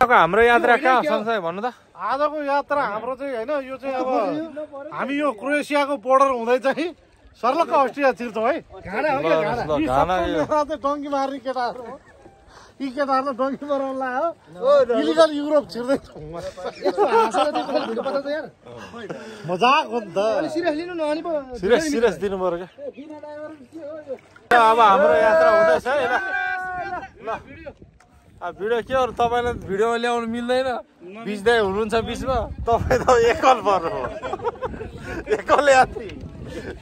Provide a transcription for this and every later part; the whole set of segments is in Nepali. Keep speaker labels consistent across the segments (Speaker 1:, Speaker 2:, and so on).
Speaker 1: हाम्रो यात्रा कहाँ संसार भन्नु त
Speaker 2: आजको यात्रा हाम्रो चाहिँ हैन यो चाहिँ अब हामी यो क्रोएसियाको बोर्डर हुँदै चाहिँ सर्लक्क अस्ट्रिया छिर्छौँ है डङ्की मार्ने केटाहरू हो यी केटाहरू डङ्की माराउन लाग्यो इलिगल युरोप छिर्दैछौँ मजाक हो नि त सिरियस दिनु पर्यो क्या
Speaker 1: अब हाम्रो यात्रा हुँदैछ है ल भिडियो के हो तपाईँलाई भिडियो ल्याउनु मिल्दैन बिच्दै हुनुहुन्छ बिचमा तपाईँ त एकल पर्नु हो एकल यात्री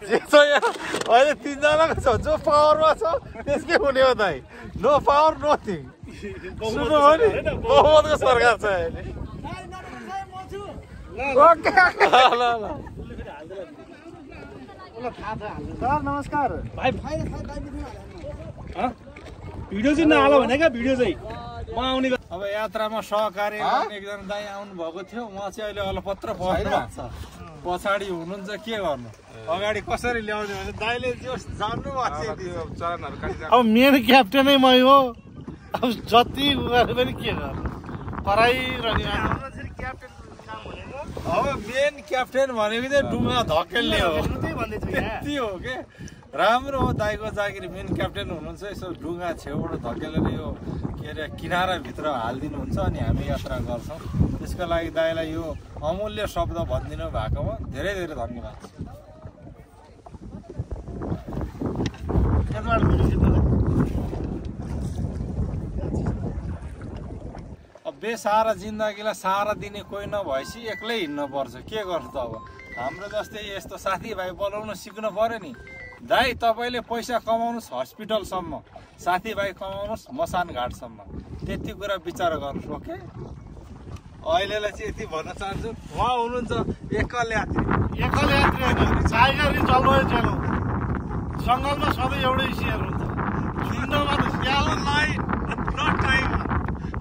Speaker 1: जे छ यहाँ अहिले 3 जनाको छ जो पावरमा छ त्यसकै हुने हो दाइ नो पावर नो थिङ सुन्नु हो नि बहुमतको सरकार छ अहिले
Speaker 2: सर नमस्कार
Speaker 3: भाइ भिडियो चाहिँ नहाल भने क्या भिडियो चाहिँ म आउने
Speaker 1: अब यात्रामा सहकारी गर्ने एकजना दाइ आउनु भएको थियो उहाँ चाहिँ अहिले अलपत्र पर्नु छ पछाडि हुनुहुन्छ के गर्नु अगाडि कसरी ल्याउने भने दाइले जान्नु भएको
Speaker 2: अब मेन क्याप्टेनै मै हो अब जति गरे पनि के गर्नु कराइरहने
Speaker 1: अब मेन क्याप्टेन भनेको चाहिँ डुङ्गा धकेल्ने हो त्यति हो के राम्रो हो दाइको जागिरी मेन क्याप्टेन हुनुहुन्छ यसो डुङ्गा छेउबाट धकेलेर यो के अरे किनाराभित्र हालिदिनुहुन्छ अनि हामी यात्रा गर्छौँ त्यसको लागि दाइलाई यो अमूल्य शब्द भनिदिनु भएकोमा धेरै धेरै धन्यवाद अब बेसारा जिन्दगीलाई सहारा दिने कोही नभएपछि एक्लै हिँड्नु पर्छ के गर्छ त अब हाम्रो जस्तै यस्तो साथीभाइ बोलाउन सिक्नु पर्यो नि दाइ तपाईँले पैसा कमाउनुहोस् हस्पिटलसम्म साथीभाइ कमाउनुहोस् मसान घाटसम्म त्यति कुरा विचार गर्नुहोस् ओके अहिलेलाई चाहिँ यति भन्न चाहन्छु उहाँ हुनुहुन्छ एकल यात्री
Speaker 2: टाइगर रिजर्भै चेलो जङ्गलमा सधैँ एउटै सियर हुन्छ झुन्डमा त स्याल लाइन नट टाइगर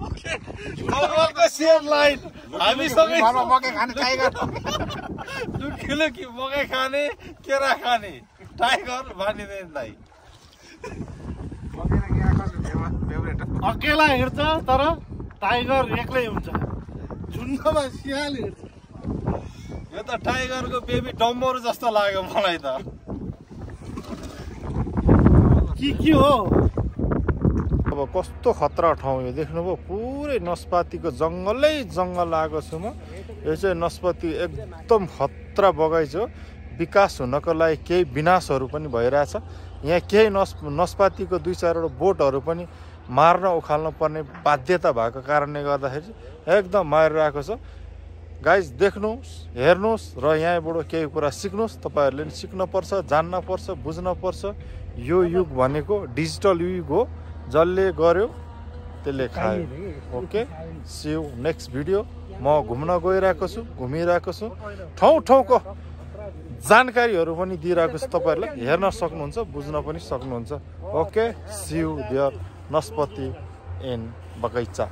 Speaker 2: ओके
Speaker 1: जङ्गलको सियर लाइन हामीसँगै
Speaker 2: मकै खाने टाइगर
Speaker 1: दुखिलो कि मकै खाने केरा खाने टाइगर भनिँदैन दाइ
Speaker 2: अकेला हिँड्छ तर टाइगर एक्लै हुन्छ झुन्डमा सियाल हिँड्छ
Speaker 1: यो त टाइगरको बेबी डम्बरू जस्तो लाग्यो मलाई त
Speaker 2: के हो
Speaker 1: अब कस्तो खतरा ठाउँ यो देख्नुभयो पुरै नस्पातीको जङ्गलै जङ्गल आएको छु म यो चाहिँ नस्पाती एकदम खतरा बगैँचा हो विकास हुनको लागि केही विनाशहरू पनि भइरहेछ यहाँ केही नस्पातीको 2-4 बोटहरू पनि मार्न उखाल्न पर्ने बाध्यता भएको कारणले गर्दाखेरि एकदम मारिरहेको छ गाइज देख्नुहोस् हेर्नुहोस् र यहाँबाट केही कुरा सिक्नुहोस् तपाईँहरूले पनि सिक्नुपर्छ जान्नुपर्छ बुझ्नुपर्छ यो युग भनेको डिजिटल युग हो जसले गर्यो त्यसले खायो okay see you next video म घुम्न गइरहेको छु घुमिरहेको छु ठाउँ ठाउँको जानकारीहरू पनि दिइरहेको छु तपाईँहरूलाई हेर्न सक्नुहुन्छ बुझ्न पनि सक्नुहुन्छ ओके सी यू देयर नस्पति इन बगैँचा